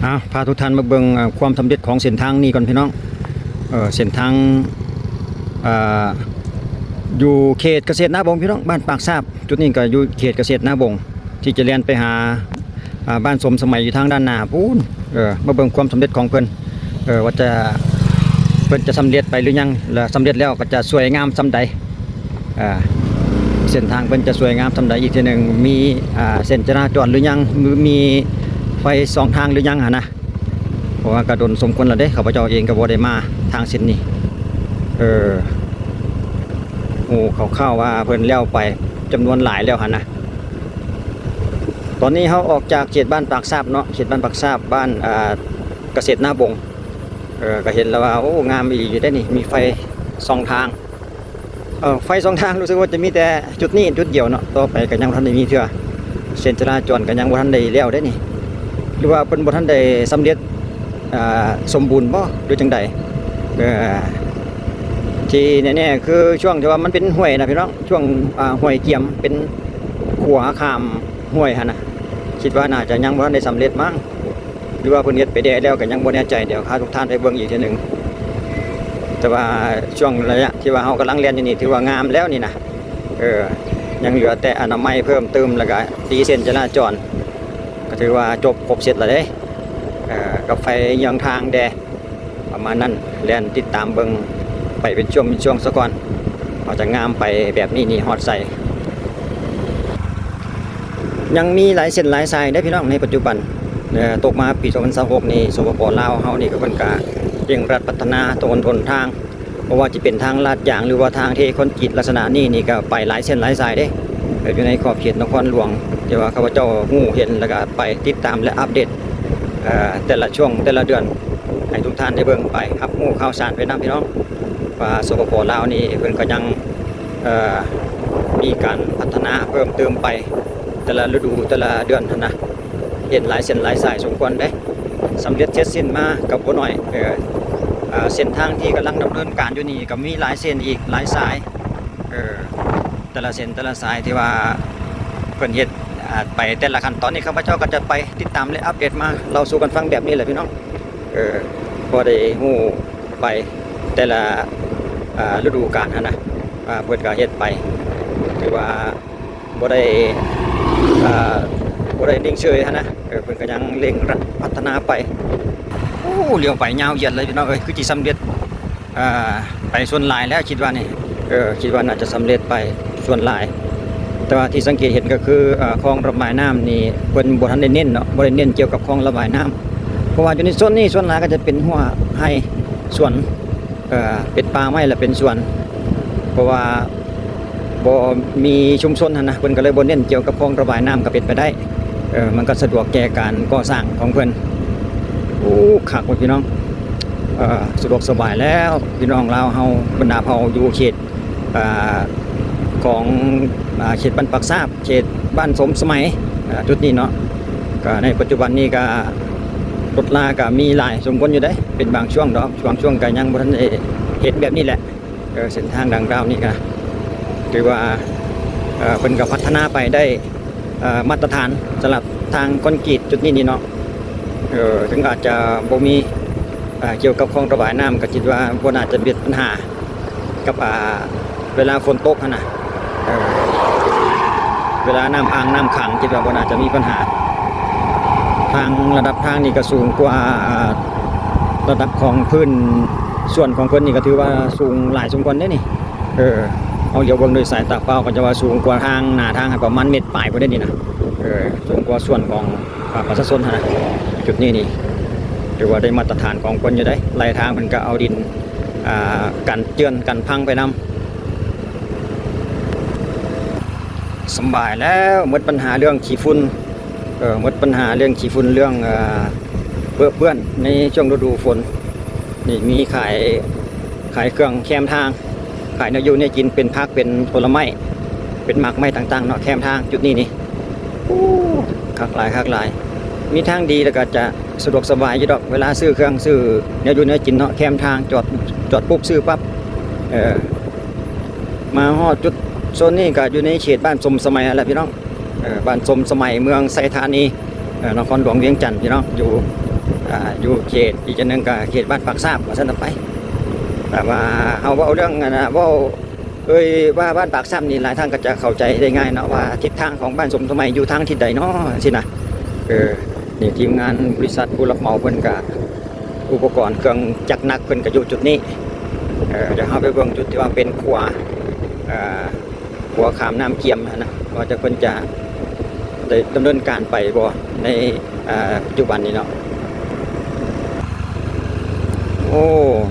ເອົາ ພາທຸກທ່ານມາເບິ່ງ ເອີ ຄວາມສຳເລັດຂອງເສັ້ນທາງນີ້ກ່ອນພີ່ນ້ອງ. ເອີ ເສັ້ນທາງ ເອີ ຢູ່ເຂດກະເສດນາບົງພີ່ນ້ອງ, ບ້ານປາກຊາບ. ຈຸດນີ້ກໍຢູ່ເຂດກະເສດນາບົງ ທີ່ຈະແລ່ນໄປຫາ ອາ ບ້ານສົມສະໄໝຢູ່ທາງດ້ານໜ້າພຸ້ນ. ເອີ ມາເບິ່ງຄວາມສຳເລັດຂອງເພິ່ນ ເອີ ວ່າຈະ ເພິ່ນຈະສຳເລັດໄປຫຼືຍັງ ແລະ ສຳເລັດແລ້ວກໍຈະສວຍງາມສ່ຳໃດ. ເອີ ເສັ້ນທາງເພິ່ນຈະສວຍງາມສ່ຳໃດອີກເທື່ອໜຶ່ງ, ມີ ອາ ເສັ້ນຈະລາຈອນຫຼືຍັງ ມີໄຟສອງທາງຫຼືຍັງຫັ້ນນະ. ເພາະວ່າກໍດົນສົມຄວນແລ້ວເດ້ ຂ້າພະເຈົ້າເອງກໍບໍ່ໄດ້ມາທາງເສັ້ນນີ້. ເອີ ຮູ້ຄ່າວໆວ່າເພິ່ນແລ້ວໄປຈຳນວນຫຼາຍແລ້ວຫັ້ນນະ. ຕອນນີ້ເຮົາອອກຈາກເຂດບ້ານປາກຊາບເນາະ, ເຂດບ້ານປາກຊາບ ບ້ານ ອາ ກະເສດນາບົງ. ເອີ ກໍເຫັນແລ້ວວ່າ ໂອ້ ງາມອີ່ຫຼີຢູ່ເດ້ນີ້, ມີໄຟສອງທາງ. ເອີ ໄຟສອງທາງ ຮູ້ສຶກວ່າຈະມີແຕ່ຈຸດນີ້ຈຸດດຽວເນາະ, ຕໍ່ໄປກໍຍັງບໍ່ທັນໄດ້ມີເທື່ອ. ເສັ້ນຈະລາຈອນກໍຍັງບໍ່ທັນໄດ້ແລ້ວເດ້ນີ້ ຫຼືວ່າເພິ່ນບໍ່ທັນໄດ້ສຳເລັດ ອ່າ ສົມບູນບໍ່ ຫຼືຈັ່ງໃດ? ເອີ ທີ່ແນ່ໆ ຄືຊ່ວງທີ່ວ່າມັນເປັນຫ້ວຍນະພີ່ນ້ອງ, ຊ່ວງ ອ່າ ຫ້ວຍກຽມ ເປັນຂົວຂ້າມຫ້ວຍຫັ້ນນະ, ຄິດວ່າໜ້າຈະຍັງບໍ່ທັນໄດ້ສຳເລັດມັ້ງ. ຫຼືວ່າເພິ່ນເຮັດໄປແດ່ແລ້ວກໍຍັງບໍ່ແນ່ໃຈ, ດຽວພາທຸກທ່ານໄປເບິ່ງອີກເທື່ອໜຶ່ງ. ແຕ່ວ່າຊ່ວງໄລຍະທີ່ວ່າເຮົາກຳລັງແລ່ນຢູ່ນີ້ ຖືວ່າງາມແລ້ວນີ້ນະ. ເອີ ຍັງເຫຼືອແຕ່ອະນາໄມເພີ່ມຕື່ມ ແລ້ວກໍຕີເສັ້ນຈະລາຈອນ ກໍຖືວ່າຈົບຄົບເສັດແລ້ວເດ້. ເອີ ກັບໄຟເຍືອງທາງແດ່ ປະມານນັ້ນ. ແລ່ນຕິດຕາມເບິ່ງໄປເປັນຊ່ວງເປັນຊ່ວງສາກ່ອນ ວ່າຈະງາມໄປແບບນີ້ນີ້ຮອດໃສ. ຍັງມີຫຼາຍເສັ້ນຫຼາຍສາຍເດ້ພີ່ນ້ອງ ໃນປັດຈຸບັນ. ເອີ ຕົກມາປີສອງພັນຊາວຫົກນີ້ ສປປ ລາວເຮົານີ້ ກໍເພິ່ນກະເລັ່ງລັດພັດທະນາຖະໜົນຫົນທາງ, ບໍ່ວ່າຈະເປັນທາງລາດຢາງ ຫຼືວ່າທາງເທຄອນກຣີດລັກສະນະນີ້ນີ້ ກໍໄປຫຼາຍເສັ້ນຫຼາຍສາຍເດ້ ເອີ ຢູ່ໃນຂອບເຂດນະຄອນຫຼວງ ທີ່ວ່າຂ້າພະເຈົ້າຮູ້ເຫັນ ແລ້ວກໍໄປຕິດຕາມ ແລະ ອັບເດດ ເອີ ແຕ່ລະຊ່ວງແຕ່ລະເດືອນ ໃຫ້ທຸກທ່ານໄດ້ເບິ່ງໄປ ຮັບຮູ້ຂ່າວສານໄປນຳພີ່ນ້ອງ ວ່າ ສປປ ລາວນີ້ເພິ່ນກໍຍັງ ເອີ ມີການພັດທະນາເພີ່ມຕື່ມໄປແຕ່ລະລະດູ ແຕ່ລະເດືອນຫັ້ນນະ. ເຫັນຫຼາຍເສັ້ນຫຼາຍສາຍສົມຄວນເດ້ ສຳເລັດເສັດສິ້ນມາກໍບໍ່ໜ້ອຍ. ເອີ ເສັ້ນທາງທີ່ກຳລັງດຳເນີນການຢູ່ນີ້ກໍມີຫຼາຍເສັ້ນອີກຫຼາຍສາຍ. ເອີ ແຕ່ລະເສັ້ນແຕ່ລະສາຍທີ່ວ່າເພິ່ນເຮັດ ອາ ໄປແຕ່ລະຂັ້ນຕອນນີ້ ຂ້າພະເຈົ້າກໍຈະໄປຕິດຕາມ ແລະ ອັບເດດມາເລົ່າສູ່ກັນຟັງແບບນີ້ແຫຼະພີ່ນ້ອງ. ເອີ ພໍໄດ້ຮູ້ໄປແຕ່ລະ ອາ ລະດູການຫັ້ນນະ ວ່າເພິ່ນກໍເຮັດໄປ ຖືວ່າບໍ່ໄດ້ ອາ ບໍ່ໄດ້ນິ່ງເຊີຍຫັ້ນນະ. ເອີ ເພິ່ນກໍຍັງເລັ່ງລັດພັດທະນາໄປ. ໂອ້ ລ້ຽວໄປຍາວຢຽດເລີຍພີ່ນ້ອງເອີຍ, ຄືຊິສຳເລັດ ເອີ ໄປສ່ວນຫຼາຍແລ້ວ ຄິດວ່ານີ້. ເອີ ຄິດວ່າໜ້າຈະສຳເລັດໄປສ່ວນຫຼາຍ. ແຕ່ວ່າທີ່ສັງເກດເຫັນກໍຄື ເອີ ຄອງລະບາຍນ້ຳນີ້ເພິ່ນບໍ່ທັນໄດ້ເນັ້ນເນາະ, ບໍ່ໄດ້ເນັ້ນກ່ຽວກັບຄອງລະບາຍນ້ຳ ເພາະວ່າຢູ່ໃນໂຊນນີ້ສ່ວນຫຼາຍກໍຈະເປັນຮົ້ວໄຮ່ສວນ ເອີ ເປັນປ່າໄມ້ ແລະ ເປັນສວນ ເພາະວ່າບໍ່ມີຊຸມຊົນຫັ້ນນະ ເພິ່ນກໍເລີຍບໍ່ເນັ້ນກ່ຽວກັບຄອງລະບາຍນ້ຳ ກໍເປັນໄປໄດ້. ເອີ ມັນກໍສະດວກແກ່ການກໍ່ສ້າງຂອງເພິ່ນ. ໂອ້ ຄັກເວີຍພີ່ນ້ອງ, ເອີ ສະດວກສະບາຍແລ້ວພີ່ນ້ອງລາວເຮົາ ບັນດາເຜົ່າຢູ່ເຂດ ອາ ຂອງ ອາ ເຂດບ້ານປາກຊາບ ເຂດບ້ານສົມສະໄໝ ອາ ຈຸດນີ້ເນາະ. ກໍໃນປັດຈຸບັນນີ້ກໍລົດລາກໍມີຫຼາຍສົມຄວນຢູ່ເດ້ ເປັນບາງຊ່ວງດອກ, ບາງຊ່ວງກໍຍັງບໍ່ທັນໄດ້ເຫັນແບບນີ້ແຫຼະ. ເອີ ເສັ້ນທາງດັ່ງກ່າວນີ້ກໍຖືວ່າ ເອີ ເພິ່ນກໍພັດທະນາໄປໄດ້ ເອີ ມາດຕະຖານສຳລັບທາງຄອນກຣີດຈຸດນີ້ນີ້ເນາະ. ເອີ ເຖິງອາດຈະບໍ່ມີ ເອີ ກ່ຽວກັບຄອງລະບາຍນ້ຳ ກໍຄິດວ່າບໍ່ໜ້າຈະເປັນບັນຫາ ກັບ ອາ ເວລາຝົນຕົກຫັ້ນນະ. ເອີ ເວລານ້ຳອ່າງນ້ຳຂັງ ຄິດວ່າບໍ່ໜ້າຈະມີບັນຫາ. ທາງ ລະດັບທາງນີ້ກໍສູງກວ່າ ອາ ລະດັບຂອງພື້ນສວນຂອງເພິ່ນນີ້ ກໍຖືວ່າສູງຫຼາຍສົມຄວນເດ້ນີ້. ເອີ ເຮົາຫຼຽວເບິ່ງດ້ວຍສາຍຕາເປົ່າກໍຈະວ່າສູງກວ່າທາງໜ້າທາງປະມານເມັດປາຍພຸ້ນເດ້ນີ້ນະ. ເອີ ສູງກວ່າສວນຂອງ ອາ ປະຊາຊົນຫັ້ນນະ. ຈຸດນີ້ນີ້ຖືວ່າໄດ້ມາດຕະຖານຂອງເພິ່ນຢູ່ເດ້, ໄລ່ທາງເພິ່ນກໍເອົາດິນ ອາ ກັນເຈື່ອນກັນພັງໄປນຳ. ສຳບາຍແລ້ວ, ໝົດບັນຫາເລື່ອງຂີ້ຝຸ່ນ, ເອີ ໝົດບັນຫາເລື່ອງຂີ້ຝຸ່ນ ເລື່ອງ ເອີ ເປິເປື້ອນໃນຊ່ວງລະດູຝົນ. ນີ້ມີຂາຍ ຂາຍເຄື່ອງແຄມທາງ, ຂາຍແນວຢູ່ແນວກິນ ເປັນຜັກ ເປັນຜົນລະໄມ້ ເປັນໝາກໄມ້ຕ່າງໆເນາະ ແຄມທາງຈຸດນີ້ນີ້. ໂອ້ ຄັກຫຼາຍ ຄັກຫຼາຍ. ມີທາງດີ ແລ້ວກໍຈະສະດວກສະບາຍຢູ່ດອກ ເວລາຊື້ເຄື່ອງຊື້ແນວຢູ່ແນວກິນເນາະ, ແຄມທາງ ຈອດ ຈອດປຸບຊື້ປັບ. ເອີ ມາຮອດຈຸດໂຊນນີ້ກໍຢູ່ໃນເຂດບ້ານສົມສະໄໝຫັ້ນແຫຼະພີ່ນ້ອງ. ເອີ ບ້ານສົມສະໄໝ ເມືອງໄຊທານີ ເອີ ນະຄອນຫຼວງວຽງຈັນພີ່ນ້ອງ, ຢູ່ ອ່າ ຢູ່ເຂດ ອີກຢ່າງໜຶ່ງກໍເຂດບ້ານປາກຊາບວ່າຊັ້ນເຖາະໄປ. ແຕ່ວ່າເຮົາເວົ້າເລື່ອງ ອັນນ່າ ເວົ້າ ເອີຍ ວ່າບ້ານປາກຊາບນີ້ ຫຼາຍທ່ານກໍຈະເຂົ້າໃຈໄດ້ງ່າຍເນາະ ວ່າທິດທາງຂອງບ້ານສົມສະໄໝຢູ່ທາງທິດໃດເນາະ ຊີ້ນະ. ເອີ ນີ້ທີມງານບໍລິສັດຜູ້ຮັບເໝົາເພິ່ນກະ ອຸປະກອນເຄື່ອງຈັກໜັກເພິ່ນກະຢູ່ຈຸດນີ້. ເອີ ດຽວເຮົາໄປເບິ່ງຈຸດທີ່ວ່າເປັນຂົວ ເອີ ຂົວຂ້າມນ້ຳກຽມຫັ້ນນະ ວ່າຈະ ເພິ່ນຈະໄດ້ດຳເນີນການໄປບໍ່ໃນ ເອີ ປັດຈຸບັນນີ້ເນາະ. ໂອ້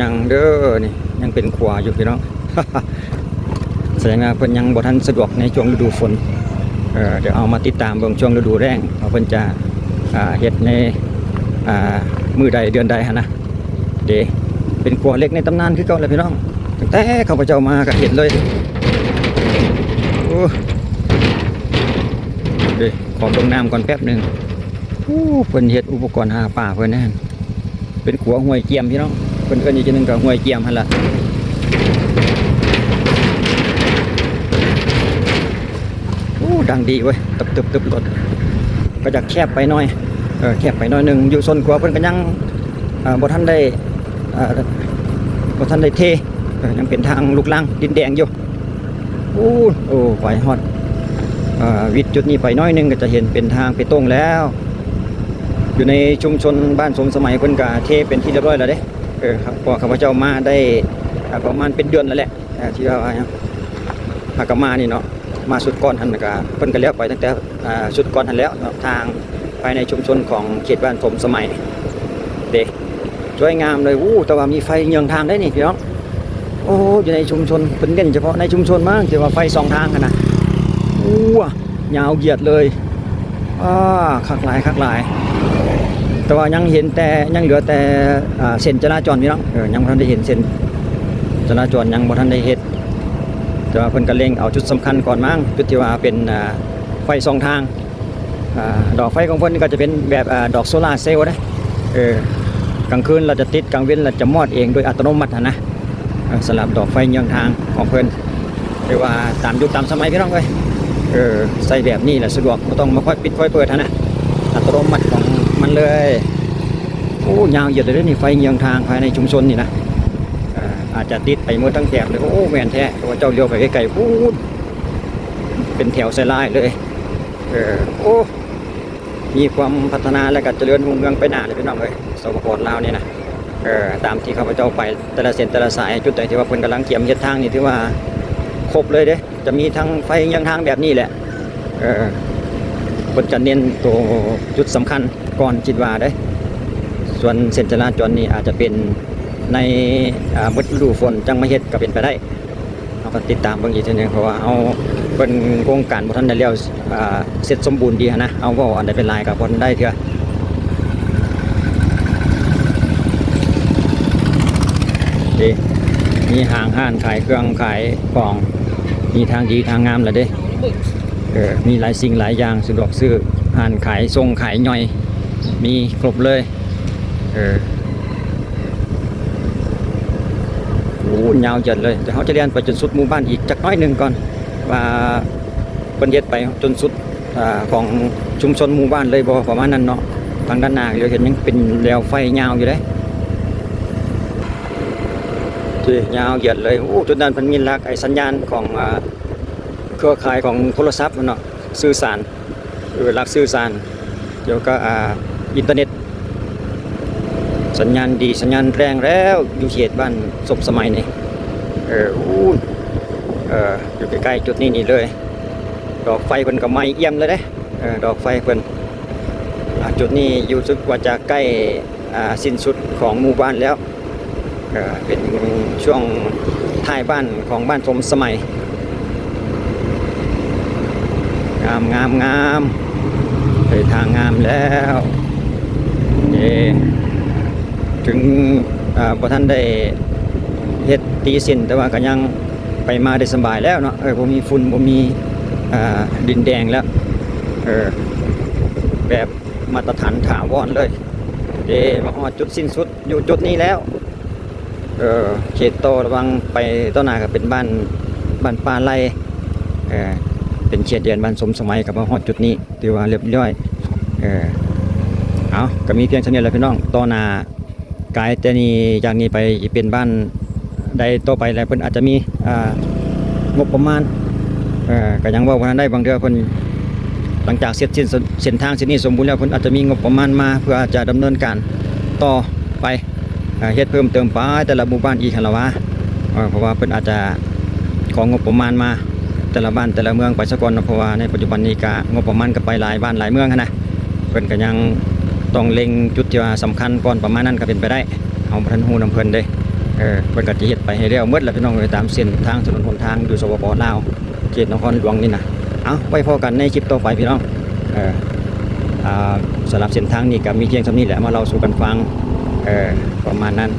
ຍັງເດີ ນີ້ຍັງເປັນຂົວຢູ່ພີ່ນ້ອງ. ສະແດງວ່າເພິ່ນຍັງບໍ່ທັນສະດວກໃນຊ່ວງລະດູຝົນ. ເອີ ດຽວເຮົາມາຕິດຕາມເບິ່ງຊ່ວງລະດູແລ້ງວ່າເພິ່ນຈະ ອ່າ ເຮັດໃນ ອ່າ ມື້ໃດເດືອນໃດຫັ້ນນະ. ເດ້ ເປັນຂົວເຫຼັກໃນຕຳນານຄືເກົ່າແຫຼະພີ່ນ້ອງ ຕັ້ງແຕ່ຂ້າພະເຈົ້າມາກໍເຫັນເລີຍ. ໂອ້ ເດ້ ຂໍເບິ່ງນ້ຳກ່ອນແປັບໜຶ່ງ. ໂອ້ ເພິ່ນເຮັດອຸປະກອນຫາປາເພິ່ນນັ້ນ ເປັນຂົວຫ້ວຍກຽມພີ່ນ້ອງ ເພິ່ນເອີ້ນອີກຊື່ໜຶ່ງກໍຫ້ວຍກຽມຫັ້ນລະ. ໂອ້ ດັງດີເວີຍ ຕຶບໆໆ ລົດ ກໍຈະແຄບໄປໜ້ອຍ ເອີ ແຄບໄປໜ້ອຍໜຶ່ງ. ຢູ່ໂຊນຂົວເພິ່ນກໍຍັງ ເອີ ບໍ່ທັນໄດ້ ເອີ ບໍ່ທັນໄດ້ເທ ເອີ ຍັງເປັນທາງລູກລັງດິນແດງຢູ່. ໂອ້ ໂອ້ ໄປຮອດ ເອີ ວິດຈຸດນີ້ໄປໜ້ອຍໜຶ່ງ ກໍຈະເຫັນເປັນທາງເປຕົງແລ້ວ. ຢູ່ໃນຊຸມຊົນບ້ານສົມສະໄໝເພິ່ນກໍເທເປັນທີ່ຮຽບຮ້ອຍແລ້ວເດ້. ເອີ ເພາະຂ້າພະເຈົ້າມາໄດ້ ເອີ ປະມານເປັນເດືອນແລ້ວແຫຼະ ເອີ ທີ່ວ່າຫາກໍມານີ້ເນາະ ມາຊຸດກ່ອນຫັ້ນກໍ ເພິ່ນກໍແລ້ວໄປຕັ້ງແຕ່ ອ່າ ຊຸດກ່ອນຫັ້ນແລ້ວເນາະ ທາງພາຍໃນຊຸມຊົນຂອງເຂດບ້ານສົມສະໄໝເດ້ ສວຍງາມເລີຍ. ໂອ້ ແຕ່ວ່າມີໄຟເຍືອງທາງໄດ໋ນີ້ພີ່ນ້ອງ. ໂອ້ ຢູ່ໃນຊຸມຊົນ ເພິ່ນເນັ້ນສະເພາະໃນຊຸມຊົນມັ້ງ ທີ່ວ່າໄຟສອງທາງຫັ້ນນະ. ໂອ້ ຍາວຢຽດເລີຍ. ອາ ຄັກຫຼາຍ ຄັກຫຼາຍ. ແຕ່ວ່າຍັງເຫັນແຕ່ ຍັງເຫຼືອແຕ່ ອ່າ ເສັ້ນຈະລາຈອນພີ່ນ້ອງ ເອີ ຍັງບໍ່ທັນໄດ້ເຫັນເສັ້ນຈະລາຈອນ ຍັງບໍ່ທັນໄດ້ເຮັດ. ແຕ່ວ່າເພິ່ນກໍເລັງເອົາຈຸດສຳຄັນກ່ອນມັ້ງ ຈຸດທີ່ວ່າເປັນ ອ່າ ໄຟສອງທາງ. ອ່າ ດອກໄຟຂອງເພິ່ນກໍຈະເປັນແບບ ອ່າ ດອກໂຊລາເຊວເດ້. ເອີ ກາງຄືນລະຈະຕິດ ກາງເວັນລະຈະມອດເອງໂດຍອັດຕະໂນມັດຫັ້ນນະ. ເອີ ສຳລັບດອກໄຟເຍືອງທາງຂອງເພິ່ນ ຫຼືວ່າຕາມຍຸກຕາມສະໄໝພີ່ນ້ອງເອີຍ. ເອີ ໃຊ້ແບບນີ້ລະສະດວກ ບໍ່ຕ້ອງມາຄອຍປິດຄອຍເປີດຫັ້ນນະ ອັດຕະໂນມັດຂອງມັນເລີຍ. ໂອ້ ຍາວຢຽດເລີຍເດ້ນີ້ ໄຟເຍືອງທາງພາຍໃນຊຸມຊົນນີ້ນະ. ເອີ ອາດຈະຕິດໄປໝົດທັງແຖບເລີຍ. ໂອ້ ແມ່ນແທ້ ເພາະວ່າເຈົ້າຫຼຽວໄປໄກໆ ພຸ້ນ ເປັນແຖວສາຍລາຍເລີຍ. ເອີ ໂອ້ ມີຄວາມພັດທະນາ ແລະ ກໍຈະເລີນຮຸ່ງເຮືອງໄປໜ້າເລີຍພີ່ນ້ອງເອີຍ ສປປ ລາວນີ້ນະ. ເອີ ຕາມທີ່ຂ້າພະເຈົ້າໄປແຕ່ລະເສັ້ນແຕ່ລະສາຍ ຈຸດໃດທີ່ວ່າເພິ່ນກຳລັງກຽມເຮັດທາງນີ້ ຖືວ່າຄົບເລີຍເດ້ ຈະມີທັງໄຟເຍືອງທາງແບບນີ້ແຫຼະ. ເອີ ເພິ່ນຈະເນັ້ນໂຕຈຸດສຳຄັນກ່ອນ ຄິດວ່າເດ້. ສ່ວນເສັ້ນຈະລາຈອນນີ້ອາດຈະເປັນໃນ ອ່າ ເບິດລະດູຝົນຈັ່ງມາເຮັດກໍເປັນໄປໄດ້. ເຮົາກໍຕິດຕາມເບິ່ງອີກເທື່ອໜຶ່ງ ເພາະວ່າເຮົາ ເພິ່ນໂຄງການບໍ່ທັນໄດ້ແລ້ວ ອ່າ ເສັດສົມບູນດີຫັ້ນນະ. ເຮົາເວົ້າອັນໃດເປັນຫຼາຍກໍບໍ່ທັນໄດ້ເທື່ອ. ເດ້ ມີຫ້າງຮ້ານຂາຍເຄື່ອງຂາຍຂອງ ມີທາງດີທາງງາມແລ້ວເດ້. ເອີ ມີຫຼາຍສິ່ງຫຼາຍຢ່າງ ສະດວກຊື້ ຮ້ານຂາຍສົ່ງຂາຍຍ່ອຍ ມີຄົບເລີຍ. ເອີ ໂອ້ ຍາວຢຽດເລີຍ. ແຕ່ເຮົາຈະແລ່ນໄປຈົນສຸດໝູ່ບ້ານອີກຈັກໜ້ອຍໜຶ່ງກ່ອນ ວ່າເພິ່ນເຮັດໄປຈົນສຸດ ອ່າ ຂອງຊຸມຊົນໝູ່ບ້ານເລີຍບໍ່ ປະມານນັ້ນເນາະ. ທາງດ້ານໜ້າເລີຍເຫັນຍັງເປັນແລວໄຟຍາວຢູ່ເດ້ ທີ່ຍາວຢຽດເລີຍ. ໂອ້ ຈຸດນັ້ນເພິ່ນມີຫຼັກໄອ້ສັນຍານຂອງ ອ່າ ເຄືອຂ່າຍຂອງໂທລະສັບເນາະ ສື່ສານ ເອີ ຫຼັກສື່ສານ ກ່ຽວກັບ ອ່າ ອິນເຕີເນັດ. ສັນຍານດີ ສັນຍານແຮງແລ້ວ ຢູ່ເຂດບ້ານສົມສະໄໝນີ້. ເອີ ອູ້ນ ເອີ ຢູ່ໃກ້ໆຈຸດນີ້ນີ້ເລີຍ. ດອກໄຟເພິ່ນກໍໄໝ້ອຽມເລີຍເດ້. ເອີ ດອກໄຟເພິ່ນ ອ່າ ຈຸດນີ້ຮູ້ສຶກວ່າຈະໃກ້ ອ່າ ສິ້ນສຸດຂອງໝູ່ບ້ານແລ້ວ. ເອີ ເປັນຊ່ວງທ້າຍບ້ານຂອງບ້ານສົມສະໄໝ. ງາມ ງາມ ງາມ ເດີນທາງງາມແລ້ວ. ເອີ ເຖິງ ເອີ ບໍ່ທັນໄດ້ເຮັດຕີເສັ້ນ ແຕ່ວ່າກໍຍັງໄປມາໄດ້ສະບາຍແລ້ວເນາະ. ເອີ ບໍ່ມີຝຸ່ນ ບໍ່ມີ ເອີ ດິນແດງແລ້ວ. ເອີ ແບບ ມາດຕະຖານຖາວອນເລີຍ. ເດ້ ມາຮອດຈຸດສິ້ນສຸດຢູ່ຈຸດນີ້ແລ້ວ. ເອີ ເຂດຕໍ່ລະຫວ່າງໄປຕໍ່ໜ້າກໍເປັນບ້ານ ບ້ານປ່າໄລ່ ເອີ ເປັນເຂດແດນບ້ານສົມສະໄໝ. ກໍມາຮອດຈຸດນີ້ຖືວ່າຮຽບຮ້ອຍ. ເອີ ເອົາ ກໍມີພຽງສ່ຳນີ້ແຫຼະພີ່ນ້ອງ. ຕໍ່ໜ້າກາຍແຕ່ນີ້ ຈາກນີ້ໄປຊິເປັນບ້ານໃດຕໍ່ໄປແລ້ວ ເພິ່ນອາດຈະມີ ອ່າ ງົບປະມານ ເອີ ກໍຍັງເວົ້າບໍ່ທັນໄດ້. ບາງເທື່ອເພິ່ນ ຫຼັງຈາກເສັດສິ້ນເສັ້ນທາງເສັ້ນນີ້ສົມບູນແລ້ວ ເພິ່ນອາດຈະມີງົບປະມານມາ ເພື່ອຈະດຳເນີນການຕໍ່ໄປ ເຮັດເພີ່ມເຕີມໄປແຕ່ລະໝູ່ບ້ານອີກຫັ້ນລະວ່າ. ເອີ ເພາະວ່າເພິ່ນອາດຈະຂໍງົບປະມານມາແຕ່ລະບ້ານແຕ່ລະເມືອງໄປສາກ່ອນເນາະ ເພາະວ່າໃນປັດຈຸບັນນີ້ກະງົບປະມານກະໄປຫຼາຍບ້ານຫຼາຍເມືອງຫັ້ນນະ. ເພິ່ນກະຍັງຕ້ອງເລັ່ງຈຸດທີ່ວ່າສຳຄັນກ່ອນ ປະມານນັ້ນກະເປັນໄປໄດ້. ເຮົາບໍ່ທັນຮູ້ນຳເພິ່ນເດ້. ເອີ ເພິ່ນກະຊິເຮັດໄປໃຫ້ແລ້ວໝົດລະພີ່ນ້ອງເອີຍ ຕາມເສັ້ນທາງຖະໜົນຫົນທາງຢູ່ ສປປ ລາວ ເຂດນະຄອນຫຼວງນີ້ນະ. ເອົາ ໄວ້ພໍ້ກັນໃນຄລິບຕໍ່ໄປພີ່ນ້ອງ. ເອີ ອ່າ ສຳລັບເສັ້ນທາງນີ້ກະມີພຽງສ່ຳນີ້ແຫຼະ ມາເລົ່າສູ່ກັນຟັງ ເອີ ປະມານນັ້ນ.